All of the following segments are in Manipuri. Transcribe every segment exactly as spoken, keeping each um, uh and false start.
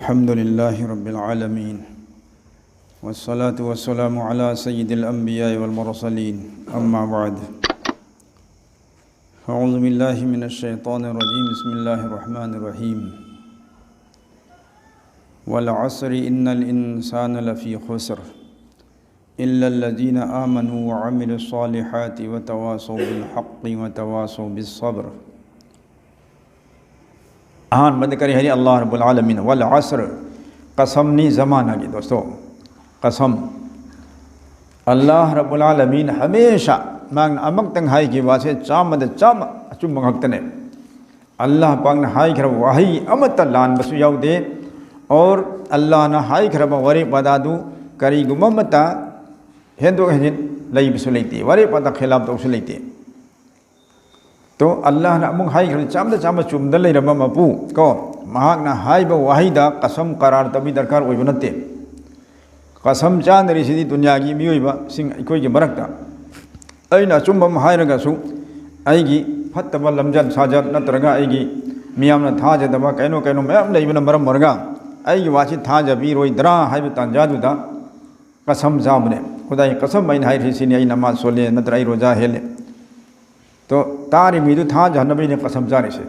الحمد لله رب العالمين، والصلاة والسلام على سيد الأنبياء والمرسلين، أما بعد. أعوذ بالله من الشيطان الرجيم. بسم الله الرحمن الرحيم. والعصر إن الإنسان لفي خسر، إلا الذين آمنوا وعملوا الصالحات وتواصوا بالحق وتواصوا بالصبر. ꯑꯍꯥꯟꯕꯗ ꯀꯔꯤ ꯍꯥꯏꯔꯤ? ꯑꯜꯂꯥꯍ ꯔꯕꯨꯜ ꯑꯥꯂꯃꯤꯟ, "ꯋꯜ ꯑꯁ꯭ꯔ", ꯀꯁꯝꯅꯤ ꯖꯃꯥꯅꯥꯒꯤ, ꯗꯣꯁꯇꯣ, ꯀꯁꯝ꯫ ꯑꯜꯂꯥꯍ ꯔꯕꯨꯜ ꯑꯥꯂꯃꯤꯟ ꯍꯃꯦꯁꯥ ꯃꯍꯥꯛꯅ ꯑꯃꯨꯛꯇꯪ ꯍꯥꯏꯈꯤꯕ ꯋꯥꯁꯦ ꯆꯥꯝꯃꯗ ꯆꯥꯝꯃ ꯑꯆꯨꯝꯕ ꯉꯥꯛꯇꯅꯦ꯫ ꯑꯜꯂꯥꯍ ꯄꯥꯛꯅ ꯍꯥꯏꯈ꯭ꯔꯕ ꯋꯥꯍꯩ ꯑꯃꯠꯇ ꯂꯥꯟꯕꯁꯨ ꯌꯥꯎꯗꯦ꯫ ꯑꯣꯔ ꯑꯜꯂꯥꯍꯅ ꯍꯥꯏꯈ꯭ꯔꯕ ꯋꯥꯔꯦꯞ ꯋꯥꯗꯥꯗꯨ ꯀꯔꯤꯒꯨꯝꯕ ꯑꯃꯠꯇ ꯍꯦꯟꯗꯣꯛ ꯍꯦꯟꯖꯤꯟ ꯂꯩꯕꯁꯨ ꯂꯩꯇꯦ, ꯋꯥꯔꯦꯞ ꯋꯥꯗꯥ ꯈꯤꯂꯥꯞ ꯇꯧꯕꯁꯨ ꯂꯩꯇꯦ꯫ ꯇꯣ, ꯑꯜꯂꯥꯍꯅ ꯑꯃꯨꯛ ꯍꯥꯏꯈ꯭ꯔꯦ, ꯆꯥꯝꯗ ꯆꯥꯝꯃ ꯆꯨꯝꯗ ꯂꯩꯔꯝꯕ ꯃꯄꯨ ꯀꯣ, ꯃꯍꯥꯛꯅ ꯍꯥꯏꯕ ꯋꯥꯍꯩꯗ ꯀꯁꯝ ꯀꯔꯥꯔ ꯇꯧꯕꯤ ꯗꯔꯀꯥꯔ ꯑꯣꯏꯕ ꯅꯠꯇꯦ꯫ ꯀꯁꯝ ꯆꯥꯅꯔꯤꯁꯤꯗꯤ ꯗꯨꯅꯤꯌꯥꯒꯤ ꯃꯤꯑꯣꯏꯕꯁꯤꯡ ꯑꯩꯈꯣꯏꯒꯤ ꯃꯔꯛꯇ꯫ ꯑꯩꯅ ꯑꯆꯨꯝꯕ ꯑꯃ ꯍꯥꯏꯔꯒꯁꯨ, ꯑꯩꯒꯤ ꯐꯠꯇꯕ ꯂꯝꯆꯠ ꯁꯥꯖꯠ ꯅꯠꯇ꯭ꯔꯒ ꯑꯩꯒꯤ ꯃꯤꯌꯥꯝꯅ ꯊꯥꯖꯗꯕ ꯀꯩꯅꯣ ꯀꯩꯅꯣ ꯃꯌꯥꯝ ꯂꯩꯕꯅ ꯃꯔꯝ ꯑꯣꯏꯔꯒ, ꯑꯩꯒꯤ ꯋꯥꯁꯤ ꯊꯥꯖꯕꯤꯔꯣꯏꯗ꯭ꯔꯥ ꯍꯥꯏꯕ ꯇꯥꯟꯖꯥꯗꯨꯗ ꯀꯁꯝ ꯆꯥꯕꯅꯦ꯫ ꯈꯨꯗꯥꯏ ꯀꯁꯝ ꯑꯩꯅ ꯍꯥꯏꯔꯤꯁꯤꯅꯤ, ꯑꯩ ꯅꯃꯥꯖ ꯁꯣꯜꯂꯦ ꯅꯠꯇ꯭ꯔ ꯑꯩ ꯔꯣꯖꯥ ꯍꯦꯜꯂꯦ꯫ ꯇꯣ, ꯇꯥꯔꯤ ꯃꯤꯗꯨ ꯊꯥꯖꯍꯟꯅꯕꯅꯤꯅ ꯀꯁꯝ ꯆꯥꯔꯤꯁꯦ꯫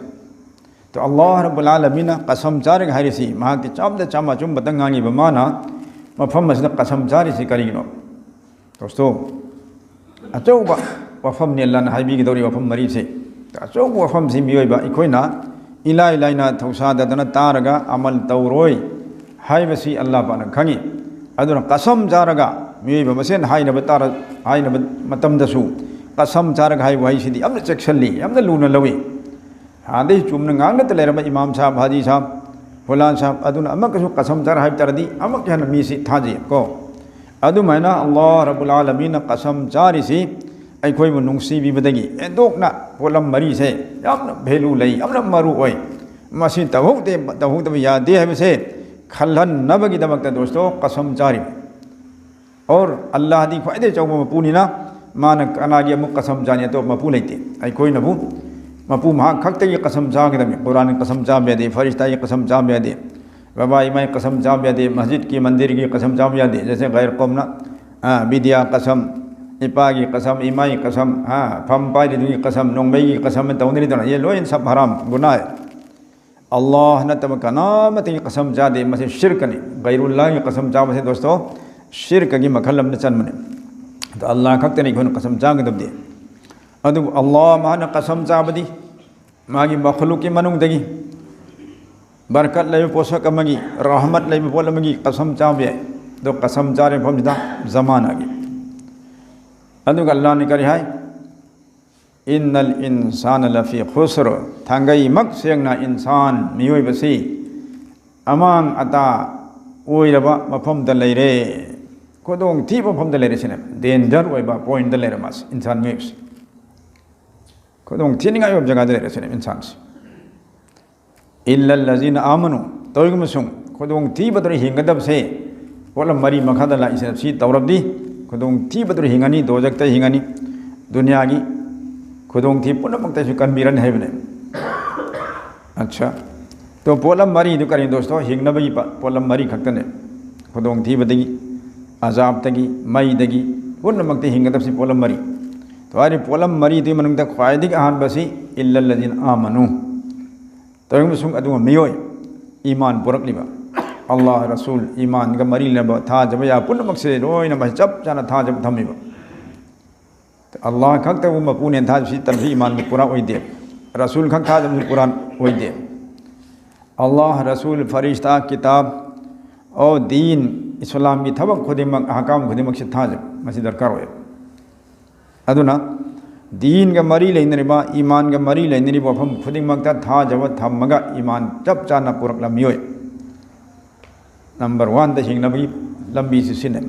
ꯇꯣ, ꯑꯜꯂꯥꯍ ꯔꯕꯨꯜ ꯑꯥꯂꯃꯤꯟꯅ ꯀꯁꯝ ꯆꯥꯔꯒ ꯍꯥꯏꯔꯤꯁꯤ, ꯃꯍꯥꯛꯇꯤ ꯆꯥꯝꯗ ꯆꯥꯝꯃ ꯑꯆꯨꯝꯕꯇ ꯉꯥꯡꯉꯤꯕ ꯃꯥꯅ ꯃꯐꯝ ꯑꯁꯤꯗ ꯀꯁꯝ ꯆꯥꯔꯤꯁꯤ ꯀꯔꯤꯒꯤꯅꯣ? ꯗꯣꯁꯇꯣ, ꯑꯆꯧꯕ ꯋꯥꯐꯝꯅꯤ ꯑꯜꯂꯥꯍꯅ ꯍꯥꯏꯕꯤꯒꯗꯧꯔꯤꯕ ꯋꯥꯐꯝ ꯃꯔꯤꯁꯦ꯫ ꯑꯆꯧꯕ ꯋꯥꯐꯝꯁꯤ ꯃꯤꯑꯣꯏꯕ ꯑꯩꯈꯣꯏꯅ ꯏꯂꯥꯏ ꯂꯥꯏꯅ ꯊꯧꯁꯥꯗꯗꯅ ꯇꯥꯔꯒ ꯑꯃꯜ ꯇꯧꯔꯣꯏ ꯍꯥꯏꯕꯁꯤ ꯑꯜꯂꯥꯍ ꯄꯥꯛꯅ ꯈꯪꯉꯤ꯫ ꯑꯗꯨꯅ ꯀꯁꯝ ꯆꯥꯔꯒ ꯃꯤꯑꯣꯏꯕ ꯃꯁꯦꯟ ꯍꯥꯏꯅꯕ ꯇꯥꯔ-, ꯍꯥꯏꯅꯕ ꯃꯇꯝꯗꯁꯨ ꯀꯁꯝ ꯆꯥꯔꯒ ꯍꯥꯏꯕ ꯋꯥꯍꯩꯁꯤꯗꯤ ꯌꯥꯝꯅ ꯆꯦꯛꯁꯤꯜꯂꯤ, ꯌꯥꯝꯅ ꯂꯨꯅ ꯂꯧꯏ꯫ ꯍꯥꯟꯅꯗꯒꯤ ꯆꯨꯝꯅ ꯉꯥꯡꯅꯗ ꯂꯩꯔꯝꯕ ꯏꯃꯥꯝ ꯁꯥꯍꯕ, ꯍꯥꯖꯤ ꯁꯥꯍꯕ, ꯐꯨꯂꯥꯟ ꯁꯥꯍꯕ ꯑꯗꯨꯅ ꯑꯃꯨꯛꯀꯁꯨ ꯀꯁꯝ ꯆꯥꯔ ꯍꯥꯏꯕ ꯇꯥꯔꯗꯤ ꯑꯃꯨꯛꯀ ꯍꯦꯟꯅ ꯃꯤꯁꯤ ꯊꯥꯖꯩ ꯀꯣ꯫ ꯑꯗꯨꯃꯥꯏꯅ ꯑꯜꯂꯥꯍ ꯔꯕꯨꯜ ꯑꯥꯂꯃꯤꯟꯅ ꯀꯁꯝ ꯆꯥꯔꯤꯁꯤ ꯑꯩꯈꯣꯏꯕꯨ ꯅꯨꯡꯁꯤꯕꯤꯕꯗꯒꯤ ꯍꯦꯟꯗꯣꯛꯅ ꯄꯣꯠꯂꯝ ꯃꯔꯤꯁꯦ ꯌꯥꯝꯅ ꯚꯦꯂꯨ ꯂꯩ, ꯌꯥꯝꯅ ꯃꯔꯨ ꯑꯣꯏ꯫ ꯃꯁꯤ ꯇꯧꯍꯧꯗꯦ, ꯇꯧꯍꯧꯗꯕ ꯌꯥꯗꯦ ꯍꯥꯏꯕꯁꯦ ꯈꯜꯍꯟꯅꯕꯒꯤꯗꯃꯛꯇ ꯗꯣꯁꯇꯣ ꯀꯁꯝ ꯆꯥꯔꯤ꯫ ꯑꯣꯔ ꯑꯜꯂꯥꯍꯗꯤ ꯈ꯭ꯋꯥꯏꯗꯒꯤ ꯆꯥꯎꯕ ꯃꯄꯨꯅꯤꯅ ꯃꯥꯅ ꯀꯅꯥꯒꯤ ꯑꯃꯨꯛ ꯀꯁꯝ ꯆꯥꯅꯤ? ꯑꯇꯣꯞꯄ ꯃꯄꯨ ꯂꯩꯇꯦ꯫ ꯑꯩꯈꯣꯏꯅꯕꯨ ꯃꯄꯨ ꯃꯍꯥꯛ ꯈꯛꯇꯒꯤ ꯀꯁꯝ ꯆꯥꯒꯗꯕꯅꯤ꯫ ꯀꯨꯔꯥꯟꯒꯤ ꯀꯁꯝ ꯆꯥꯕ ꯌꯥꯗꯦ, ꯐꯔꯤꯁꯇꯥꯒꯤ ꯀꯁꯝ ꯆꯥꯕ ꯌꯥꯗꯦ꯫ ꯕꯕꯥ ꯏꯃꯥꯒꯤ ꯀꯁꯝ ꯆꯥꯕ ꯌꯥꯗꯦ, ꯃꯁꯖꯤꯗꯀꯤ ꯃꯟꯗꯤꯔꯒꯤ ꯀꯁꯝ ꯆꯥꯕ ꯌꯥꯗꯦ꯫ ꯖꯩꯁꯦ ꯒꯩꯔ ꯀꯣꯝꯅ, ꯑ, ꯕꯤꯗꯤꯌꯥ ꯀꯁꯝ, ꯏꯄꯥꯒꯤ ꯀꯁꯝ, ꯏꯃꯥꯒꯤ ꯀꯁꯝ, ꯍꯥ, ꯐꯝ ꯄꯥꯏꯔꯤꯗꯨꯒꯤ ꯀꯁꯝ, ꯅꯣꯡꯃꯩꯒꯤ ꯀꯁꯝ ꯇꯧꯅꯔꯤꯗꯅ, ꯌꯦ ꯂꯣꯏꯅ ꯁꯕ ꯍꯔꯥꯝ, ꯒꯨꯅꯥ꯫ ꯑꯜꯂꯥꯍ ꯅꯠꯇꯕ ꯀꯅꯥꯃꯠꯇꯒꯤ ꯀꯁꯝ ꯆꯥꯗꯦ꯫ ꯃꯁꯤ ꯁꯤꯔꯀꯅꯤ꯫ ꯒꯩꯔꯨꯜꯂꯥꯍꯒꯤ ꯀꯁꯝ ꯆꯥꯕꯁꯦ ꯗꯣꯁꯇꯣ, ꯁꯤꯔꯀꯒꯤ ꯃꯈꯜ ꯑꯃꯗ ꯆꯟꯕꯅꯤ꯫ ꯑꯗꯣ ꯑꯜꯂꯥꯍ ꯈꯛꯇꯅꯤ ꯑꯩꯈꯣꯏꯅ ꯀꯁꯝ ꯆꯥꯒꯗꯕꯗꯤ꯫ ꯑꯗꯨꯕꯨ ꯑꯜꯂꯥꯍ ꯃꯥꯅ ꯀꯁꯝ ꯆꯥꯕꯗꯤ ꯃꯥꯒꯤ ꯃꯈꯂꯨꯛꯀꯤ ꯃꯅꯨꯡꯗꯒꯤ ꯕꯔꯀꯠ ꯂꯩꯕ ꯄꯣꯠꯁꯛ ꯑꯃꯒꯤ, ꯔꯍꯃꯠ ꯂꯩꯕ ꯄꯣꯠ ꯑꯃꯒꯤ ꯀꯁꯝ ꯆꯥꯕ ꯌꯥꯏ꯫ ꯑꯗꯣ ꯀꯁꯝ ꯆꯥꯔꯤꯕ ꯃꯐꯝꯁꯤꯗ ꯖꯃꯥꯅꯥꯒꯤ꯫ ꯑꯗꯨꯒ ꯑꯜꯂꯥꯍꯅ ꯀꯔꯤ ꯍꯥꯏ? "ꯏꯟꯅꯜ ꯏꯟꯁꯥꯅ ꯂꯐꯤ ꯈꯨꯁꯔ", ꯊꯥꯡꯒꯩꯃꯛ ꯁꯦꯡꯅ ꯏꯟꯁꯥꯟ, ꯃꯤꯑꯣꯏꯕꯁꯤ ꯑꯃꯥꯡ ꯑꯇꯥ ꯑꯣꯏꯔꯕ ꯃꯐꯝꯗ ꯂꯩꯔꯦ, ꯈꯨꯗꯣꯡꯊꯤꯕ ꯃꯐꯝꯗ ꯂꯩꯔꯦ ꯁꯤꯅꯦ꯫ ꯗꯦꯟꯖꯔ ꯑꯣꯏꯕ ꯄꯣꯏꯟꯗ ꯂꯩꯔꯦ ꯃꯥꯁꯤ, ꯏꯟꯁꯥꯟ ꯃꯤꯑꯣꯏꯕꯁꯤ꯫ ꯈꯨꯗꯣꯡ ꯊꯤꯅꯤꯡꯉꯥꯏ ꯑꯣꯏꯕ ꯖꯒꯥꯗ ꯂꯩꯔꯦ ꯁꯤꯅꯦ ꯏꯟꯁꯥꯟꯁꯤ꯫ "ꯏꯜꯂꯜ ꯂꯖꯤꯅ ꯑꯥꯃꯅꯨ", ꯇꯧꯔꯤꯒꯨꯝꯕꯁꯨꯡ ꯈꯨꯗꯣꯡꯊꯤꯕꯗꯨꯅ ꯍꯤꯡꯒꯗꯕꯁꯦ ꯄꯣꯠꯂꯝ ꯃꯔꯤ ꯃꯈꯥꯗ ꯂꯥꯛꯏꯁꯦ꯫ ꯁꯤ ꯇꯧꯔꯕꯗꯤ ꯈꯨꯗꯣꯡꯊꯤꯕꯗꯨꯅ ꯍꯤꯡꯉꯅꯤ, ꯗꯣꯖꯛꯇ ꯍꯤꯡꯉꯅꯤ, ꯗꯨꯅꯤꯌꯥꯒꯤ ꯈꯨꯗꯣꯡꯊꯤꯕ ꯄꯨꯝꯅꯃꯛꯇꯁꯨ ꯀꯟꯕꯤꯔꯅꯤ ꯍꯥꯏꯕꯅꯦ꯫ ꯑꯠꯁꯥ, ꯇꯣ ꯄꯣꯠꯂꯝ ꯃꯔꯤꯗꯨ ꯀꯔꯤꯅꯣ ꯗꯣꯁꯇꯣ? ꯍꯤꯡꯅꯕꯒꯤ ꯄ-, ꯄꯣꯠꯂꯝ ꯃꯔꯤ ꯈꯛꯇꯅꯦ꯫ ꯈꯨꯗꯣꯡꯊꯤꯕꯗꯒꯤ, ꯑꯖꯥꯕꯇꯒꯤ, ꯃꯩꯗꯒꯤ, ꯄꯨꯝꯅꯃꯛꯇ ꯍꯤꯡꯒꯗꯕꯁꯤ ꯄꯣꯠꯂꯝ ꯃꯔꯤ꯫ ꯇꯣ ꯍꯥꯏꯔꯤꯕ ꯄꯣꯠꯂꯝ ꯃꯔꯤꯗꯨꯒꯤ ꯃꯅꯨꯡꯗ ꯈ꯭ꯋꯥꯏꯗꯒꯤ ꯑꯍꯥꯟꯕꯁꯤ "ꯏꯜꯂꯜ ꯂꯖꯤꯅ ꯑꯥꯃꯅꯨ", ꯇꯧꯔꯤꯕꯁꯨꯡ ꯑꯗꯨꯒ ꯃꯤꯑꯣꯏ ꯏꯃꯥꯟ ꯄꯨꯔꯛꯂꯤꯕ, ꯑꯜꯂꯥꯍ, ꯔꯁꯨꯜ, ꯏꯃꯥꯟꯒ ꯃꯔꯤ ꯂꯩꯅꯕ ꯊꯥꯖꯕ ꯌꯥꯕ ꯄꯨꯝꯅꯃꯛꯁꯦ ꯂꯣꯏꯅ ꯃꯁꯤ ꯆꯞ ꯆꯥꯅ ꯊꯥꯖꯕ ꯊꯝꯃꯤꯕ꯫ ꯑꯜꯂꯥꯍ ꯈꯛꯇꯕꯨ ꯃꯄꯨꯅꯦꯅ ꯊꯥꯖꯕꯁꯤ ꯇꯟꯕꯁꯤ ꯏꯃꯥꯟꯒꯤ ꯄꯨꯔꯥ ꯑꯣꯏꯗꯦ꯫ ꯔꯁꯨꯜ ꯈꯛ ꯊꯥꯖꯕꯁꯤ ꯄꯨꯔꯥ ꯑꯣꯏꯗꯦ꯫ ꯑꯜꯂꯥꯍ, ꯔꯁꯨꯜ, ꯐꯔꯤꯁꯇꯥ, ꯀꯤꯇꯥꯕ, ꯑꯣ ꯗꯤꯟ, ꯏꯁꯂꯥꯝꯒꯤ ꯊꯕꯛ ꯈꯨꯗꯤꯡꯃꯛ, ꯑꯍꯀꯥꯝ ꯈꯨꯗꯤꯡꯃꯛꯁꯤ ꯊꯥꯖꯕ ꯃꯁꯤ ꯗꯔꯀꯥꯔ ꯑꯣꯏ꯫ ꯑꯗꯨꯅ ꯗꯤꯟꯒ ꯃꯔꯤ ꯂꯩꯅꯔꯤꯕ, ꯏꯃꯥꯟꯒ ꯃꯔꯤ ꯂꯩꯅꯔꯤꯕ ꯋꯥꯐꯝ ꯈꯨꯗꯤꯡꯃꯛꯇ ꯊꯥꯖꯕ ꯊꯝꯃꯒ ꯏꯃꯥꯟ ꯆꯞ ꯆꯥꯅ ꯄꯨꯔꯛꯂꯝꯃꯤꯑꯣꯏ꯫ ꯅꯝꯕꯔ ꯋꯥꯟꯗ ꯍꯤꯡꯅꯕꯒꯤ ꯂꯝꯕꯤꯁꯤ ꯁꯤꯅꯤ꯫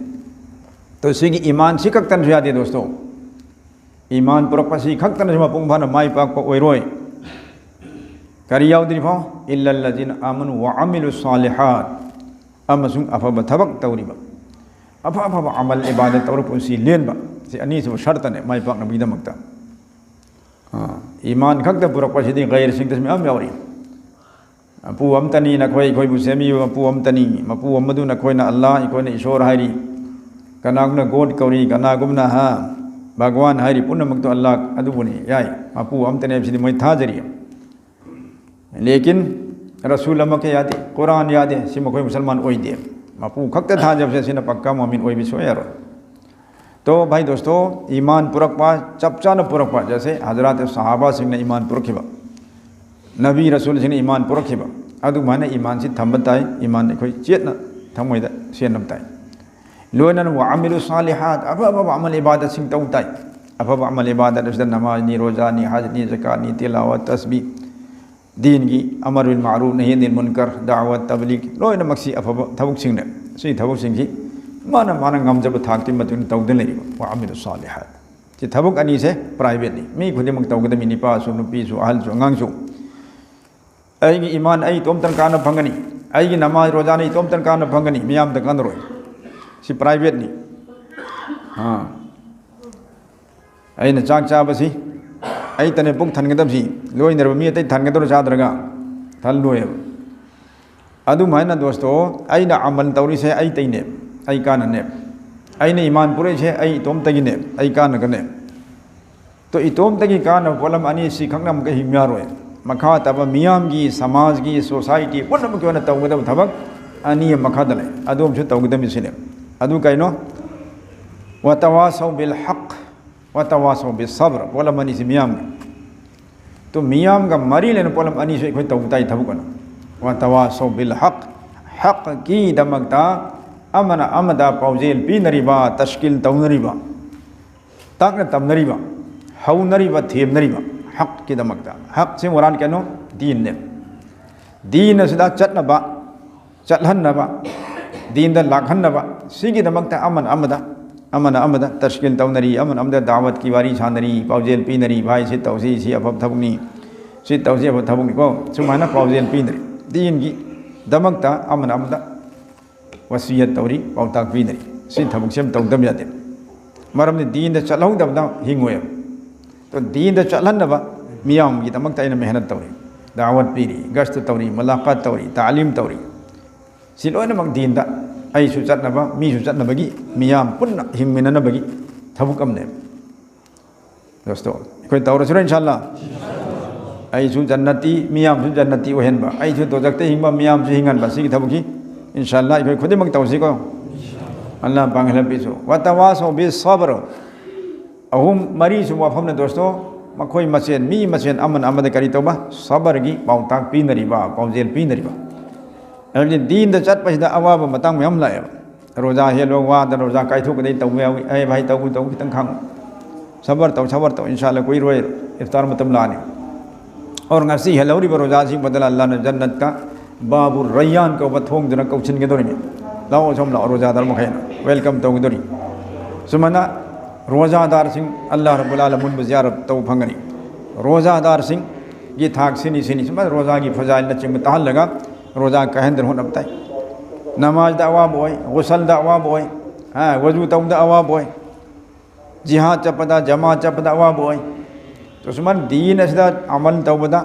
ꯇꯣ ꯁꯤꯒꯤ ꯏꯃꯥꯟꯁꯤ ꯈꯛꯇꯅꯁꯨ ꯌꯥꯗꯦ ꯗꯣꯁꯇꯣ꯫ ꯏꯃꯥꯟ ꯄꯨꯔꯛꯄꯁꯤ ꯈꯛꯇꯅꯁꯨ ꯃꯄꯨꯡ ꯐꯥꯅ ꯃꯥꯏ ꯄꯥꯛꯄ ꯑꯣꯏꯔꯣꯏ꯫ ꯀꯔꯤ ꯌꯥꯎꯗ꯭ꯔꯤ ꯐꯥꯎ? "ꯏꯜꯂꯜ ꯂꯖꯤꯅ ꯑꯥꯃꯅꯨ ꯋꯥ ꯑꯃꯤꯂꯨ ꯁꯥꯂꯤꯍꯥꯠ", ꯑꯃꯁꯨꯡ ꯑꯐꯕ ꯊꯕꯛ ꯇꯧꯔꯤꯕ, ꯑꯐ ꯑꯐꯕ ꯑꯃꯜ ꯏꯕꯥꯗꯠ ꯇꯧꯔ ꯄꯨꯟꯁꯤ ꯂꯦꯟꯕ, ꯁꯤ ꯑꯅꯤꯁꯨꯕ ꯁꯔꯇꯅꯦ ꯃꯥꯏ ꯄꯥꯛꯅꯕꯒꯤꯗꯃꯛꯇ꯫ ꯑꯥ, ꯏꯃꯥꯟ ꯈꯛꯇ ꯄꯨꯔꯛꯄꯁꯤꯗꯤ ꯒꯩꯔꯁꯤꯡꯗꯁꯨ ꯃꯌꯥꯝ ꯌꯥꯎꯔꯤ꯫ ꯃꯄꯨ ꯑꯃꯇꯅꯤ, ꯅꯈꯣꯏ ꯑꯩꯈꯣꯏꯕꯨ ꯁꯦꯝꯕꯤꯕ ꯃꯄꯨ ꯑꯃꯇꯅꯤ꯫ ꯃꯄꯨ ꯑꯃꯗꯨ ꯅꯈꯣꯏꯅ ꯑꯜꯂꯥꯍ, ꯑꯩꯈꯣꯏꯅ ꯏꯁꯣꯔ ꯍꯥꯏꯔꯤ꯫ ꯀꯅꯥꯒꯨꯝꯅ ꯒꯣꯗ ꯀꯧꯔꯤ, ꯀꯅꯥꯒꯨꯝꯅ ꯍꯥ ꯚꯒꯋꯥꯟ ꯍꯥꯏꯔꯤ, ꯄꯨꯝꯅꯃꯛꯇꯨ ꯑꯜꯂꯥꯍ ꯑꯗꯨꯕꯨꯅꯤ꯫ ꯌꯥꯏ, ꯃꯄꯨ ꯑꯃꯇꯅꯤ ꯍꯥꯏꯕꯁꯤꯗꯤ ꯃꯣꯏ ꯊꯥꯖꯔꯤ꯫ ꯂꯦꯀꯤꯟ ꯔꯁꯨꯜ ꯑꯃꯈꯛ ꯌꯥꯗꯦ, ꯀꯨꯔꯥꯟ ꯌꯥꯗꯦ, ꯁꯤ ꯃꯈꯣꯏ ꯃꯨꯁꯜꯃꯥꯟ ꯑꯣꯏꯗꯦ꯫ ꯃꯄꯨ ꯈꯛꯇ ꯊꯥꯖꯕꯁꯦ ꯁꯤꯅ ꯄꯛꯀꯥ ꯃꯣꯃꯤꯟ ꯑꯣꯏꯕ ꯁꯨꯡꯌꯥ ꯌꯥꯔꯣꯏ꯫ ꯇꯣ ꯚꯥꯏ ꯗꯣꯁꯇꯣ, ꯏꯃꯥꯟ ꯄꯨꯔꯛꯄ, ꯆꯞ ꯆꯥꯅ ꯄꯨꯔꯛꯄ, ꯖꯩꯁꯦ ꯍꯖꯔꯥꯠ ꯁꯍꯥꯕꯥꯁꯤꯡꯅ ꯏꯃꯥꯟ ꯄꯨꯔꯛꯈꯤꯕ, ꯅꯕꯤ ꯔꯁꯨꯜꯁꯤꯡꯅ ꯏꯃꯥꯟ ꯄꯨꯔꯛꯈꯤꯕ, ꯑꯗꯨꯃꯥꯏꯅ ꯏꯃꯥꯟꯁꯤ ꯊꯝꯕ ꯇꯥꯏ꯫ ꯏꯃꯥꯟ ꯑꯩꯈꯣꯏ ꯆꯦꯠꯅ ꯊꯃꯣꯏꯗ ꯁꯦꯟꯅꯕ ꯇꯥꯏ꯫ ꯂꯣꯏꯅꯅ ꯋꯥ ꯑꯃꯤꯂꯨ ꯁꯥꯂꯤꯍꯥꯠ, ꯑꯐ ꯑꯐꯕ ꯑꯃꯜ ꯏꯕꯥꯗꯠꯁꯤꯡ ꯇꯧ ꯇꯥꯏ꯫ ꯑꯐꯕ ꯑꯃꯜ ꯏꯕꯥꯗꯠ ꯑꯁꯤꯗ ꯅꯃꯥꯖꯅꯤ, ꯔꯣꯖꯥꯅꯤ, ꯍꯖꯅꯤ, ꯖꯀꯥꯠꯅꯤ, ꯇꯤꯂꯥꯋꯠ, ꯇꯁꯕꯤ, ꯗꯤꯟꯒꯤ ꯑꯃꯔ ꯕꯤꯜ ꯃꯥꯔꯨꯐ, ꯅꯍꯤ ꯑꯅꯤꯜ ꯃꯨꯟꯀꯔ, ꯗꯥꯋꯠ, ꯇꯕꯂꯤꯒ, ꯂꯣꯏꯅꯃꯛꯁꯤ ꯑꯐꯕ ꯊꯕꯛꯁꯤꯡꯅꯦ꯫ ꯁꯤ ꯊꯕꯛꯁꯤꯡꯁꯤ ꯃꯥꯅ ꯃꯥꯅ ꯉꯝꯖꯕ ꯊꯥꯛꯀꯤ ꯃꯇꯨꯡ ꯏꯟꯅ ꯇꯧꯗꯨꯅ ꯂꯩꯔꯤꯕ꯫ ꯋꯥ ꯑꯃꯤꯂꯨ ꯁꯥꯂꯤꯍꯥꯠ꯫ ꯁꯤ ꯊꯕꯛ ꯑꯅꯤꯁꯦ ꯄ꯭ꯔꯥꯏꯚꯦꯠꯅꯤ, ꯃꯤ ꯈꯨꯗꯤꯡꯃꯛ ꯇꯧꯒꯗꯕꯅꯤ, ꯅꯨꯄꯥꯁꯨ, ꯅꯨꯄꯤꯁꯨ, ꯑꯍꯜꯁꯨ, ꯑꯉꯥꯡꯁꯨ꯫ ꯑꯩꯒꯤ ꯏꯃꯥꯟ ꯑꯩ ꯏꯇꯣꯝꯇꯅ ꯀꯥꯟꯅ ꯐꯪꯒꯅꯤ, ꯑꯩꯒꯤ ꯅꯃꯥꯖ ꯔꯣꯖꯥꯅ ꯏꯇꯣꯝꯇꯅ ꯀꯥꯟꯅ ꯐꯪꯒꯅꯤ, ꯃꯤꯌꯥꯝꯗ ꯀꯥꯟꯅꯔꯣꯏ꯫ ꯁꯤ ꯄ꯭ꯔꯥꯏꯚꯦꯠꯅꯤ꯫ ꯑꯥ꯫ ꯑꯩꯅ ꯆꯥꯛ ꯆꯥꯕꯁꯤ ꯑꯩꯇꯅꯦ ꯄꯨꯛ ꯊꯟꯒꯗꯕꯁꯤ, ꯂꯣꯏꯅꯔꯕ ꯃꯤ ꯑꯇꯩ ꯊꯟꯒꯗꯧꯔ ꯆꯥꯗ꯭ꯔꯒ? ꯊꯜꯂꯣꯏꯕ꯫ ꯑꯗꯨꯃꯥꯏꯅ ꯗꯣꯁꯇꯣ, ꯑꯩꯅ ꯑꯃꯜ ꯇꯧꯔꯤꯁꯦ ꯑꯩꯇꯩꯅꯦ, ꯑꯩ ꯀꯥꯟꯅꯅꯦ꯫ ꯑꯩꯅ ꯏꯃꯥꯟ ꯄꯨꯔꯛꯏꯁꯦ ꯑꯩ ꯏꯇꯣꯝꯇꯒꯤꯅꯦ, ꯑꯩ ꯀꯥꯟꯅꯒꯅꯦ꯫ ꯇꯣ, ꯏꯇꯣꯝꯇꯒꯤ ꯀꯥꯟꯅꯕ ꯄꯣꯠꯂꯝ ꯑꯅꯤ ꯁꯤ ꯈꯛꯅ ꯑꯃꯨꯛꯀ ꯍꯤꯡ ꯌꯥꯔꯣꯏ꯫ ꯃꯈꯥ ꯇꯥꯕ ꯃꯤꯌꯥꯝꯒꯤ, ꯁꯃꯥꯖꯒꯤ, ꯁꯣꯁꯥꯏꯇꯤ ꯄꯨꯝꯅꯃꯛꯀꯤ ꯑꯣꯏꯅ ꯇꯧꯒꯗꯕ ꯊꯕꯛ ꯑꯅꯤ ꯑꯃ ꯃꯈꯥꯗ ꯂꯩ꯫ ꯑꯗꯨ ꯑꯃꯁꯨ ꯇꯧꯒꯗꯕꯅꯤ ꯁꯤꯅꯦ꯫ ꯑꯗꯨ ꯀꯩꯅꯣ? ꯋꯥꯇꯋꯥꯁꯧ ꯕꯤꯜ ꯍꯛ, ꯋꯥꯇꯋꯥꯁꯧ ꯕꯤꯜ ꯁꯕ꯭ꯔ, ꯄꯣꯠꯂꯝ ꯑꯅꯤꯁꯤ ꯃꯤꯌꯥꯝꯒꯤ꯫ ꯇꯨ, ꯃꯤꯌꯥꯝꯒ ꯃꯔꯤ ꯂꯩꯅ ꯄꯣꯠꯂꯝ ꯑꯅꯤꯁꯨ ꯑꯩꯈꯣꯏ ꯇꯧꯕ ꯇꯥꯏ ꯊꯕꯛ ꯑꯅ꯫ ꯋꯥꯇꯋꯥꯁꯧ ꯕꯤꯜ ꯍꯛ, ꯍꯛꯀꯤꯗꯃꯛꯇ ꯑꯃꯅ ꯑꯃꯗ ꯄꯥꯎꯖꯦꯜ ꯄꯤꯅꯔꯤꯕ, ꯇꯁꯀꯤꯜ ꯇꯧꯅꯔꯤꯕ, ꯇꯥꯛꯅ ꯇꯝꯅꯔꯤꯕ, ꯍꯧꯅꯔꯤꯕ, ꯊꯦꯝꯅꯔꯤꯕ, ꯍꯛꯀꯤꯗꯃꯛꯇ꯫ ꯍꯛꯁꯤ ꯃꯣꯔꯥꯟ ꯀꯩꯅꯣ? ꯗꯤꯟꯅꯦ꯫ ꯗꯤꯟ ꯑꯁꯤꯗ ꯆꯠꯅꯕ, ꯆꯠꯍꯟꯅꯕ, ꯗꯤꯟꯗ ꯂꯥꯛꯍꯟꯅꯕ, ꯁꯤꯒꯤꯗꯃꯛꯇ ꯑꯃꯅ ꯑꯃꯗ, ꯑꯃꯅ ꯑꯃꯗ ꯇꯁꯀꯤꯜ ꯇꯧꯅꯔꯤ, ꯑꯃꯅ ꯑꯃꯗ ꯗꯥꯋꯠꯀꯤ ꯋꯥꯔꯤ ꯁꯥꯟꯅꯔꯤ, ꯄꯥꯎꯖꯦꯜ ꯄꯤꯅꯔꯤ, "ꯚꯥꯏ, ꯁꯤ ꯇꯧꯁꯤ, ꯁꯤ ꯑꯐꯕ ꯊꯕꯛꯅꯤ, ꯁꯤ ꯇꯧꯁꯤ, ꯑꯐꯕ ꯊꯕꯛꯅꯤꯀꯣ", ꯁꯨꯃꯥꯏꯅ ꯄꯥꯎꯖꯦꯜ ꯄꯤꯅꯔꯤ꯫ ꯗꯤꯟꯒꯤꯗꯃꯛꯇ ꯑꯃꯅ ꯑꯃꯗ ꯋꯁꯤꯌꯠ ꯇꯧꯔꯤ, ꯄꯥꯎꯇꯥꯛ ꯄꯤꯅꯔꯤ꯫ ꯁꯤ ꯊꯕꯛꯁꯦ ꯑꯃ ꯇꯧꯗꯕ ꯌꯥꯗꯦ꯫ ꯃꯔꯝꯗꯤ ꯗꯤꯟꯗ ꯆꯠꯍꯧꯗꯕꯗ ꯍꯤꯡꯉꯣꯏꯕ꯫ ꯑꯗꯣ ꯗꯤꯟꯗ ꯆꯠꯍꯟꯅꯕ ꯃꯤꯌꯥꯝꯒꯤꯗꯃꯛꯇ ꯑꯩꯅ ꯃꯦꯍꯅꯠ ꯇꯧꯔꯤ꯫ ꯗꯥꯋꯠ ꯄꯤꯔꯤ, ꯒꯁꯇ ꯇꯧꯔꯤ, ꯃꯨꯂꯥꯀꯥꯠ ꯇꯧꯔꯤ, ꯇꯥꯂꯤꯝ ꯇꯧꯔꯤ꯫ ꯁꯤ ꯂꯣꯏꯅꯃꯛ ꯗꯤꯟꯗ ꯑꯩꯁꯨ ꯆꯠꯅꯕ, ꯃꯤꯁꯨ ꯆꯠꯅꯕꯒꯤ, ꯃꯤꯌꯥꯝ ꯄꯨꯟꯅ ꯍꯤꯡꯃꯤꯟꯅꯅꯕꯒꯤ ꯊꯕꯛ ꯑꯃꯅꯦꯕ꯫ ꯗꯣꯁꯇꯣ, ꯑꯩꯈꯣꯏ ꯇꯧꯔꯁꯤꯔꯣ, ꯏꯟꯁꯥꯜꯂꯥ? ꯑꯩꯁꯨ ꯖꯟꯅꯇꯤ, ꯃꯤꯌꯥꯝꯁꯨ ꯖꯟꯅꯇꯤ ꯑꯣꯏꯍꯟꯕ, ꯑꯩꯁꯨ ꯗꯣꯖꯛꯇ ꯍꯤꯡꯕ, ꯃꯤꯌꯥꯝꯁꯨ ꯍꯤꯡꯍꯟꯕ, ꯁꯤꯒꯤ ꯊꯕꯛꯁꯤ, ꯏꯟꯁꯥꯜꯂꯥ, ꯑꯩꯈꯣꯏ ꯈꯨꯗꯤꯡꯃꯛ ꯇꯧꯁꯤꯀꯣ꯫ ꯑꯜꯂꯥꯍ ꯄꯥꯡꯒꯜ ꯄꯤꯁꯨ꯫ ꯋꯥꯇꯋꯥꯁꯧ ꯕꯤ ꯁꯕꯔ꯫ ꯑꯍꯨꯝ, ꯃꯔꯤꯁꯨꯕ ꯋꯥꯐꯝꯅ, ꯗꯣꯁꯇꯣ, ꯃꯈꯣꯏ ꯃꯁꯦꯟ, ꯃꯤ ꯃꯁꯦꯟ ꯑꯃꯅ ꯑꯃꯗ ꯀꯔꯤ ꯇꯧꯕ? ꯁꯕꯔꯒꯤ ꯄꯥꯎꯇꯥꯛ ꯄꯤꯅꯔꯤꯕ, ꯄꯥꯎꯖꯦꯜ ꯄꯤꯅꯔꯤꯕ꯫ ꯍꯥꯏꯕꯗꯤ ꯗꯤꯟꯗ ꯆꯠꯄꯁꯤꯗ ꯑꯋꯥꯕ ꯃꯇꯥꯡ ꯃꯌꯥꯝ ꯂꯥꯛꯑꯦꯕ꯫ ꯔꯣꯖꯥ ꯍꯦꯜꯂꯣ, ꯋꯥꯗ ꯔꯣꯖꯥ ꯀꯥꯏꯊꯣꯛꯀꯗꯩ ꯇꯧꯕ ꯌꯥꯎꯏ꯫ "ꯑꯦ ꯚꯥꯏ, ꯇꯧꯕ ꯇꯧꯕ ꯈꯤꯇꯪ ꯈꯥꯡꯉꯨ, ꯁꯕꯔ ꯇꯧ, ꯁꯕꯔ ꯇꯧ, ꯏꯟꯁꯥꯜꯂꯥ ꯀꯨꯏꯔꯣꯏ, ꯏꯐꯇꯥꯔ ꯃꯇꯝ ꯂꯥꯛꯑꯅꯤ"꯫ ꯑꯣꯔ ꯉꯁꯤ ꯍꯦꯜꯍꯧꯔꯤꯕ ꯔꯣꯖꯥꯁꯤ ꯕꯗꯂ ꯑꯜꯂꯥꯍꯅ ꯖꯟꯅꯠꯀ ꯕꯥꯕꯨ ꯔꯩꯌꯥꯟ ꯀꯧꯕ ꯊꯣꯡꯗꯨꯅ ꯀꯧꯁꯤꯟꯒꯗꯧꯔꯤꯅꯤ꯫ "ꯂꯥꯛꯑꯣ, ꯁꯣꯝ ꯂꯥꯛꯑꯣ, ꯔꯣꯖꯥꯗꯥꯔ ꯃꯈꯩꯅ ꯋꯦꯜꯀꯝ ꯇꯧꯒꯗꯧꯔꯤ"꯫ ꯁꯨꯃꯥꯏꯅ ꯔꯣꯖꯥꯗꯥꯔꯁꯤꯡ ꯑꯜꯂꯥꯍ ꯔꯕꯨꯜ ꯑꯥꯂꯃꯤꯟꯕꯨ ꯖꯤꯌꯥꯔꯠ ꯇꯧꯕ ꯐꯪꯒꯅꯤ꯫ ꯔꯣꯖꯥꯗꯥꯔꯁꯤꯡꯒꯤ ꯊꯥꯛ ꯁꯤꯅꯤ, ꯁꯤꯅꯤ, ꯁꯨꯃꯥꯏꯅ ꯔꯣꯖꯥꯒꯤ ꯐꯖꯥꯏꯜꯅꯆꯤꯡꯕ ꯇꯥꯍꯜꯂꯒ ꯔꯣꯖꯥ ꯀꯥꯏꯍꯟꯗꯅ ꯍꯣꯠꯅꯕ ꯇꯥꯏ꯫ ꯅꯃꯥꯖꯗ ꯑꯋꯥꯕ ꯑꯣꯏ, ꯒꯨꯁꯜꯗ ꯑꯋꯥꯕ ꯑꯣꯏ, ꯍꯥ, ꯋꯖꯨ ꯇꯧꯕꯗ ꯑꯋꯥꯕ ꯑꯣꯏ, ꯖꯤꯍꯥꯗ ꯆꯠꯄꯗ, ꯖꯃꯥ ꯆꯠꯄꯗ ꯑꯋꯥꯕ ꯑꯣꯏ꯫ ꯇꯣ ꯁꯨꯃꯥꯏꯅ ꯗꯤꯟ ꯑꯁꯤꯗ ꯑꯃꯜ ꯇꯧꯕꯗ,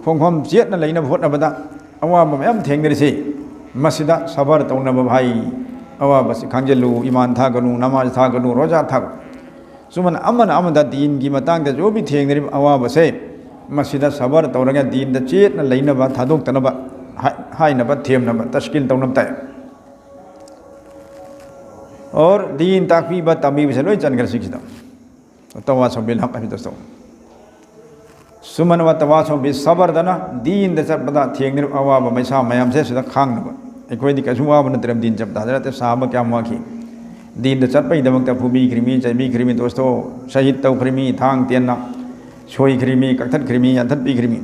ꯈꯣꯡꯐꯝ ꯆꯦꯠꯅ ꯂꯩꯅꯕ ꯍꯣꯠꯅꯕꯗ ꯑꯋꯥꯕ ꯃꯌꯥꯝ ꯊꯦꯡꯅꯔꯤꯁꯤ, ꯃꯁꯤꯗ ꯁꯕꯔ ꯇꯧꯅꯕ ꯚꯥꯏ꯫ ꯑꯋꯥꯕꯁꯤ ꯈꯥꯡꯖꯤꯜꯂꯨ, ꯏꯃꯥꯟ ꯊꯥꯒꯅꯨ, ꯅꯃꯥꯖ ꯊꯥꯒꯅꯨ, ꯔꯣꯖꯥ ꯊꯥꯒꯅꯨ꯫ ꯁꯨꯃꯥꯏꯅ ꯑꯃꯅ ꯑꯃꯗ ꯗꯤꯟꯒꯤ ꯃꯇꯥꯡꯗ ꯖꯣꯕꯤ ꯊꯦꯡꯅꯔꯤꯕ ꯑꯋꯥꯕꯁꯦ, ꯃꯁꯤꯗ ꯁꯕꯔ ꯇꯧꯔꯒ ꯗꯤꯟꯗ ꯆꯦꯠꯅ ꯂꯩꯅꯕ, ꯊꯥꯗꯣꯛꯇꯅꯕ ꯍꯥꯏ-, ꯍꯥꯏꯅꯕ, ꯊꯦꯝꯅꯕ, ꯇꯁꯀꯤꯜ ꯇꯧꯅꯕ ꯇꯥꯏ꯫ ꯑꯣꯔ ꯗꯤꯟ ꯇꯥꯛꯄꯤꯕ, ꯇꯝꯕꯤꯕꯁꯦ ꯂꯣꯏ ꯆꯟꯈ꯭ꯔꯦ ꯁꯤꯒꯤꯁꯤꯗ꯫ ꯇꯋꯥꯁꯧ ꯕꯤꯜ ꯍꯛ ꯍꯥꯏꯕꯗꯣ ꯇꯧ꯫ ꯁꯨꯃꯟ ꯋꯥ ꯇꯋꯥꯁꯧ ꯕꯤ ꯁꯕꯔꯗꯅ ꯗꯤꯟꯗ ꯆꯠꯄꯗ ꯊꯦꯡꯅꯔꯤꯕ ꯑꯋꯥꯕ ꯃꯩꯁꯥ ꯃꯌꯥꯝꯁꯦ ꯁꯤꯗ ꯈꯥꯡꯅꯕ꯫ ꯑꯩꯈꯣꯏꯗꯤ ꯀꯩꯁꯨ ꯋꯥꯕ ꯅꯠꯇ꯭ꯔꯦ ꯗꯤꯟ ꯆꯠꯄꯗ꯫ ꯍꯖꯔꯠ ꯁꯍꯥꯕ ꯀꯌꯥꯝ ꯋꯥꯈꯤ꯫ ꯗꯤꯟꯗ ꯆꯠꯄꯒꯤꯗꯃꯛꯇ ꯐꯨꯕꯤꯈ꯭ꯔꯤꯃꯤ, ꯆꯩꯕꯤꯈ꯭ꯔꯤꯃꯤ, ꯗꯣꯁꯇꯣ, ꯁꯍꯤꯗ ꯇꯧꯈ꯭ꯔꯤꯃꯤ, ꯊꯥꯡ ꯇꯦꯟꯅ ꯁꯣꯏꯈ꯭ꯔꯤꯃꯤ, ꯀꯛꯊꯠꯈ꯭ꯔꯤꯃꯤ, ꯌꯥꯟꯊꯠꯄꯤꯈ꯭ꯔꯤꯃꯤ꯫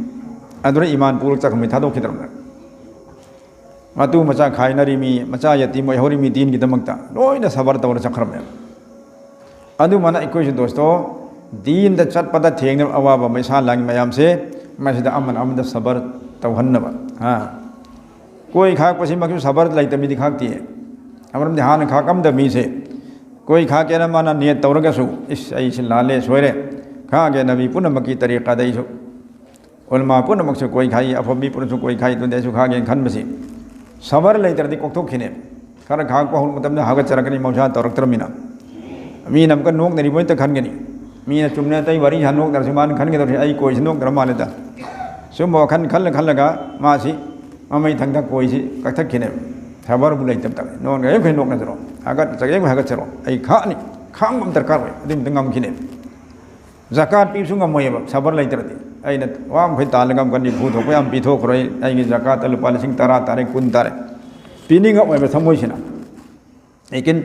ꯑꯗꯨꯅ ꯏꯃꯥꯟ ꯄꯨꯔꯒ ꯆꯠꯈ꯭ꯔꯃꯤ, ꯊꯥꯗꯣꯛꯈꯤꯗ꯭ꯔꯕꯅꯦ꯫ ꯃꯇꯨ ꯃꯆꯥ ꯈꯥꯏꯅꯔꯤꯃꯤ, ꯃꯆꯥ ꯌꯥꯇꯤꯝ ꯑꯣꯏꯍꯧꯔꯤꯃꯤ, ꯗꯤꯟꯒꯤꯗꯃꯛꯇ ꯂꯣꯏꯅ ꯁꯕꯔ ꯇꯧꯔ ꯆꯠꯈ꯭ꯔꯕꯅꯦꯕ꯫ ꯑꯗꯨꯃꯥꯏꯅ ꯑꯩꯈꯣꯏꯁꯨ ꯗꯣꯁꯇꯣ, ꯗꯤꯟꯗ ꯆꯠꯄꯗ ꯊꯦꯡꯅꯕ ꯑꯋꯥꯕ ꯃꯩꯁꯥ ꯂꯥꯡ ꯃꯌꯥꯝꯁꯦ, ꯃꯁꯤꯗ ꯑꯃꯅ ꯑꯃꯗ ꯁꯕꯔ ꯇꯧꯍꯟꯅꯕ꯫ ꯍꯥ? ꯀꯣꯏ ꯈꯥꯛꯄꯁꯤꯃꯛꯁꯨ ꯁꯕꯔ ꯂꯩꯇꯕ ꯃꯤꯗꯤ ꯈꯥꯛꯇꯦ꯫ ꯃꯔꯝꯗꯤ ꯍꯥꯟꯅ ꯈꯥꯛꯑꯝꯗꯕ ꯃꯤꯁꯦ, ꯀꯣꯏ ꯈꯥꯛꯀꯦꯅ ꯃꯥꯅ ꯅꯤꯌꯠ ꯇꯧꯔꯒꯁꯨ, "ꯏꯁ, ꯑꯩꯁꯤ ꯂꯥꯜꯂꯦ, ꯁꯣꯏꯔꯦ, ꯈꯥꯛꯑꯒꯦ ꯅꯕꯤ ꯄꯨꯝꯅꯃꯛꯀꯤ ꯇꯔꯤꯀꯥꯗ ꯑꯩꯁꯨ ꯎꯂꯃꯥ ꯄꯨꯝꯅꯃꯛꯁꯨ ꯀꯣꯏꯈꯥꯏ, ꯑꯐꯕ ꯃꯤ ꯄꯨꯝꯅꯃꯛꯁꯨ ꯀꯣꯏꯈꯥꯏ, ꯑꯗꯨꯗꯤ ꯑꯩꯁꯨ ꯈꯥꯒꯦꯅ ꯈꯟꯕꯁꯤ꯫ ꯁꯕꯔ ꯂꯩꯇ꯭ꯔꯗꯤ ꯀꯣꯛꯊꯣꯛꯈꯤꯅꯦ꯫ ꯈꯔ ꯈꯥꯛꯄ ꯍꯧꯔꯛꯄ ꯃꯇꯝꯗ ꯍꯥꯒꯠꯆꯔꯛꯀꯅꯤ, ꯃꯍꯧꯁꯥ ꯇꯧꯔꯛꯇ꯭ꯔꯕꯅꯤꯅ꯫ ꯃꯤꯅ ꯑꯃꯨꯛꯀ ꯅꯣꯛꯅꯔꯤꯕ ꯍꯦꯛꯇ ꯈꯟꯒꯅꯤ꯫ ꯃꯤꯅ ꯆꯨꯝꯅ ꯑꯇꯩ ꯋꯥꯔꯤ ꯁꯥ ꯅꯣꯛꯅꯔꯁꯨ ꯃꯥꯅ ꯈꯟꯒꯗꯧꯔꯤꯁꯤ ꯑꯩ ꯀꯣꯏꯁꯤ ꯅꯣꯛꯅꯔ ꯃꯥꯜꯂꯦꯗ꯫ ꯁꯨꯝꯕ ꯋꯥꯈꯜ ꯈꯜꯂ ꯈꯜꯂꯒ ꯃꯥꯁꯤ ꯃꯃꯩ ꯊꯪꯗ ꯀꯣꯏꯁꯤ ꯀꯛꯊꯠꯈꯤꯅꯦꯕ꯫ ꯁꯕꯔꯕꯨ ꯂꯩꯇꯕ ꯇꯥꯔꯦ꯫ ꯅꯣꯛꯅ ꯍꯦꯛ ꯅꯣꯛꯅꯖꯔꯣ, ꯍꯥꯒꯠ ꯆꯒꯦ ꯍꯥꯒꯠꯆꯔꯣ, ꯑꯩ ꯈꯥꯛꯑꯅꯤ, ꯈꯥꯡꯕ ꯑꯃ ꯗꯔꯀꯥꯔ ꯑꯣꯏ꯫ ꯑꯗꯨ ꯑꯃꯇ ꯉꯝꯈꯤꯅꯦꯕ꯫ ꯖꯀꯥꯠ ꯄꯤꯕꯁꯨ ꯉꯝꯃꯣꯏꯑꯕ ꯁꯕꯔ ꯂꯩꯇ꯭ꯔꯗꯤ꯫ ꯑꯩꯅ ꯋꯥ ꯃꯈꯩ ꯇꯥꯜꯂꯒ ꯑꯃꯨꯛꯀ ꯅꯤꯐꯨ ꯊꯣꯛꯄ ꯌꯥꯝ ꯄꯤꯊꯣꯛꯈ꯭ꯔꯣꯏ, ꯑꯩꯒꯤ ꯖꯀꯥꯠꯇ ꯂꯨꯄꯥ ꯂꯤꯁꯤꯡ ꯇꯔꯥ ꯇꯥꯔꯦ, ꯀꯨꯟ ꯇꯥꯔꯦ, ꯄꯤꯅꯤꯡꯉꯛꯑꯣꯏꯕ ꯊꯃꯣꯏꯁꯤꯅ꯫ ꯂꯦꯀꯤꯟ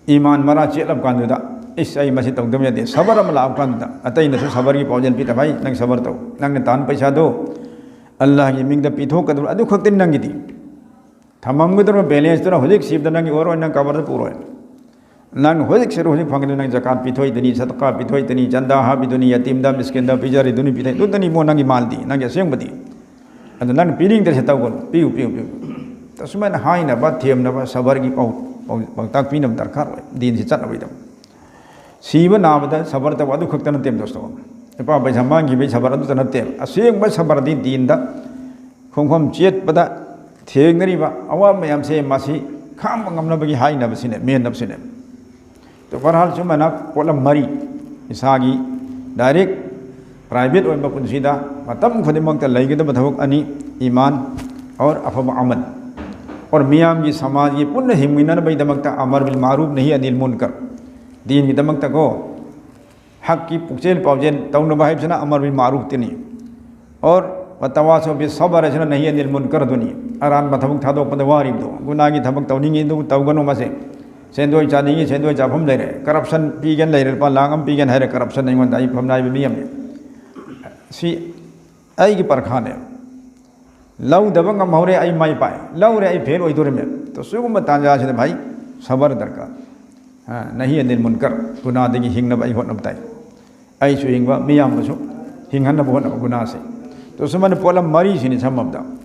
ꯏꯃꯥꯟ ꯃꯔꯥ ꯆꯦꯠꯂꯕ ꯀꯥꯟꯗꯨꯗ, ꯏꯁ, ꯑꯩ ꯃꯁꯤ ꯇꯧꯗꯕ ꯌꯥꯗꯦ, ꯁꯕꯔ ꯑꯃ ꯂꯥꯛꯄ ꯀꯥꯟꯗꯨꯗ ꯑꯇꯩꯅꯁꯨ ꯁꯕꯔꯒꯤ ꯄꯥꯎꯖꯦꯜ ꯄꯤꯗꯕ, "ꯍꯩ, ꯅꯪ ꯁꯕꯔ ꯇꯧ, ꯅꯪꯅ ꯇꯥꯟ ꯄꯩꯁꯥꯗꯣ ꯑꯜꯂꯥꯍꯒꯤ ꯃꯤꯡꯗ ꯄꯤꯊꯣꯛꯀꯗꯕ ꯑꯗꯨ ꯈꯛꯇꯅꯤ ꯅꯪꯒꯤꯗꯤ꯫ ꯊꯝꯃꯝꯒꯗꯧꯔꯤꯕ ꯕꯦꯂꯦꯟꯁꯇꯨꯅ ꯍꯧꯖꯤꯛ ꯁꯤꯕꯗ ꯅꯪꯒꯤ ꯑꯣꯏꯔꯣꯏ, ꯅꯪ ꯀꯕꯔꯗ ꯄꯨꯔꯣꯏ꯫ ꯅꯪ ꯍꯧꯖꯤꯛ ꯁꯤꯔꯣ ꯍꯧꯖꯤꯛ ꯐꯪꯒꯗꯣꯏ, ꯅꯪ ꯖꯀꯥꯠ ꯄꯤꯊꯣꯛꯏꯗꯨꯅꯤ, ꯁꯗꯀꯥ ꯄꯤꯊꯣꯛꯏꯗꯨꯅꯤ, ꯆꯟꯗꯥ ꯍꯥꯞꯄꯤꯗꯨꯅꯤ, ꯌꯇꯤꯝꯗ, ꯃꯤꯁꯀꯤꯟꯗ ꯄꯤꯖꯔꯤꯗꯨꯅꯤ, ꯄꯤꯊꯣꯛꯏ, ꯑꯗꯨꯗꯅꯤ ꯏꯕꯨꯡꯉꯣ ꯅꯪꯒꯤ ꯃꯥꯜꯗꯤ, ꯅꯪꯒꯤ ꯑꯁꯦꯡꯕꯗꯤ꯫ ꯑꯗꯨ ꯅꯪ ꯄꯤꯅꯤꯡꯗ꯭ꯔꯁꯦ ꯇꯧꯒꯅꯨ, ꯄꯤꯌꯨ, ꯄꯤꯌꯨ, ꯄꯤꯌꯨ"꯫ ꯑꯁꯨꯃꯥꯏꯅ ꯍꯥꯏꯅꯕ, ꯊꯦꯝꯅꯕ, ꯁꯕꯔꯒꯤ ꯄꯥꯎ-, ꯄꯥꯎ-, ꯄꯥꯎꯇꯥꯛ ꯄꯤꯅꯕ ꯗꯔꯀꯥꯔ ꯑꯣꯏ ꯗꯤꯟꯁꯤ ꯆꯠꯅꯕꯒꯤꯗꯃꯛ꯫ ꯁꯤꯕ ꯅꯥꯕꯗ ꯁꯕꯔ ꯇꯧꯕ ꯑꯗꯨ ꯈꯛꯇ ꯅꯠꯇꯦꯕ ꯗꯣꯁꯇꯣ꯫ ꯂꯨꯄꯥ ꯄꯩꯁꯥ ꯃꯥꯡꯈꯤꯕꯒꯤ ꯁꯕꯔ ꯑꯗꯨꯇ ꯅꯠꯇꯦꯕ꯫ ꯑꯁꯦꯡꯕ ꯁꯕꯔꯗꯤ ꯗꯤꯟꯗ ꯈꯣꯡꯐꯝ ꯆꯦꯠꯄꯗ ꯊꯦꯡꯅꯔꯤꯕ ꯑꯋꯥꯕ ꯃꯌꯥꯝꯁꯦ ꯃꯁꯤ ꯈꯥꯡꯕ ꯉꯝꯅꯕꯒꯤ ꯍꯥꯏꯅꯕꯁꯤꯅꯦ, ꯃꯦꯟꯅꯕꯁꯤꯅꯦ꯫ ꯇꯣ ꯕꯍꯔꯍꯥꯜ ꯁꯨꯃꯥꯏꯅ ꯄꯣꯠꯂꯝ ꯃꯔꯤ, ꯏꯁꯥꯒꯤ ꯗꯥꯏꯔꯦꯛ ꯄ꯭ꯔꯥꯏꯚꯦꯠ ꯑꯣꯏꯕ ꯄꯨꯟꯁꯤꯗ ꯃꯇꯝ ꯈꯨꯗꯤꯡꯃꯛꯇ ꯂꯩꯒꯗꯕ ꯊꯕꯛ ꯑꯅꯤ, ꯏꯃꯥꯟ ꯑꯣꯔ ꯑꯐꯕ ꯑꯃꯜ, ꯑꯣꯔ ꯃꯤꯌꯥꯝꯒꯤ ꯁꯃꯥꯖꯒꯤ ꯄꯨꯟꯅ ꯍꯤꯡꯃꯤꯟꯅꯅꯕꯒꯤꯗꯃꯛꯇ ꯑꯃꯔ ꯕꯤꯜ ꯃꯥꯔꯨꯐ ꯅꯍꯤ ꯑꯅꯤꯜ ꯃꯨꯟꯀꯔ꯫ ꯗꯤꯟꯒꯤꯗꯃꯛꯇꯀꯣ, ꯍꯛꯀꯤ ꯄꯨꯛꯆꯦꯜ ꯄꯥꯎꯖꯦꯜ ꯇꯧꯅꯕ ꯍꯥꯏꯕꯁꯤꯅ ꯑꯃꯔ ꯕꯤꯜ ꯃꯥꯔꯨꯐꯇꯨꯅꯤ꯫ ꯑꯣꯔ ꯋꯇꯋꯥꯁꯧ ꯕꯤꯁ ꯁꯕꯔ ꯍꯥꯏꯁꯤꯅ ꯅꯍꯤ ꯑꯅꯤꯜ ꯃꯨꯟꯀꯔꯗꯨꯅꯤ꯫ ꯑꯔꯥꯟꯕ ꯊꯕꯛ ꯊꯥꯗꯣꯛꯄꯗ ꯋꯥꯔꯤꯕꯗꯣ, ꯒꯨꯅꯥꯒꯤ ꯊꯕꯛ ꯇꯧꯅꯤꯡꯉꯤ ꯑꯗꯨ ꯇꯧꯒꯅꯨ ꯃꯁꯦ꯫ ꯁꯦꯟꯗꯣꯏ ꯆꯥꯅꯤꯡꯉꯤ, ꯁꯦꯟꯗꯣꯏ ꯆꯥꯐꯝ ꯂꯩꯔꯦ꯫ ꯀꯔꯞꯁꯟ ꯄꯤꯒꯦꯅ ꯂꯩꯔꯦ, ꯂꯨꯄꯥ ꯂꯥꯈ ꯑꯃ ꯄꯤꯒꯦꯅ ꯍꯥꯏꯔꯦ, ꯀꯔꯞꯁꯟ ꯑꯩꯉꯣꯟꯗ ꯑꯩ ꯐꯝꯅꯥꯏꯕ ꯃꯤ ꯑꯃꯅꯤ꯫ ꯁꯤ ꯑꯩꯒꯤ ꯄꯔꯈꯥꯅꯦ꯫ ꯂꯧꯗꯕ ꯉꯝꯍꯧꯔꯦ, ꯑꯩ ꯃꯥꯏ ꯄꯥꯛꯑꯦ꯫ ꯂꯧꯔꯦ, ꯑꯩ ꯐꯦꯜ ꯑꯣꯏꯗꯣꯔꯤꯃꯦ꯫ ꯇꯣ ꯁꯤꯒꯨꯝꯕ ꯇꯥꯟꯖꯥꯁꯤꯗ ꯚꯥꯏ, ꯁꯕꯔ ꯗꯔꯀꯥꯔ꯫ ꯑ, ꯅꯍꯤ ꯑꯅꯤꯜ ꯃꯨꯟꯀꯔ, ꯒꯨꯅꯥꯗꯒꯤ ꯍꯤꯡꯅꯕ ꯑꯩ ꯍꯣꯠꯅꯕ ꯇꯥꯏ꯫ ꯑꯩꯁꯨ ꯍꯤꯡꯕ, ꯃꯤꯌꯥꯝꯕꯁꯨ ꯍꯤꯡꯍꯟꯅꯕ ꯍꯣꯠꯅꯕ ꯒꯨꯅꯥꯁꯦ꯫ ꯇꯣ ꯁꯨꯃꯥꯏꯅ ꯄꯣꯠꯂꯝ ꯃꯔꯤꯁꯤꯅꯤ ꯁꯝꯃꯕꯗ꯫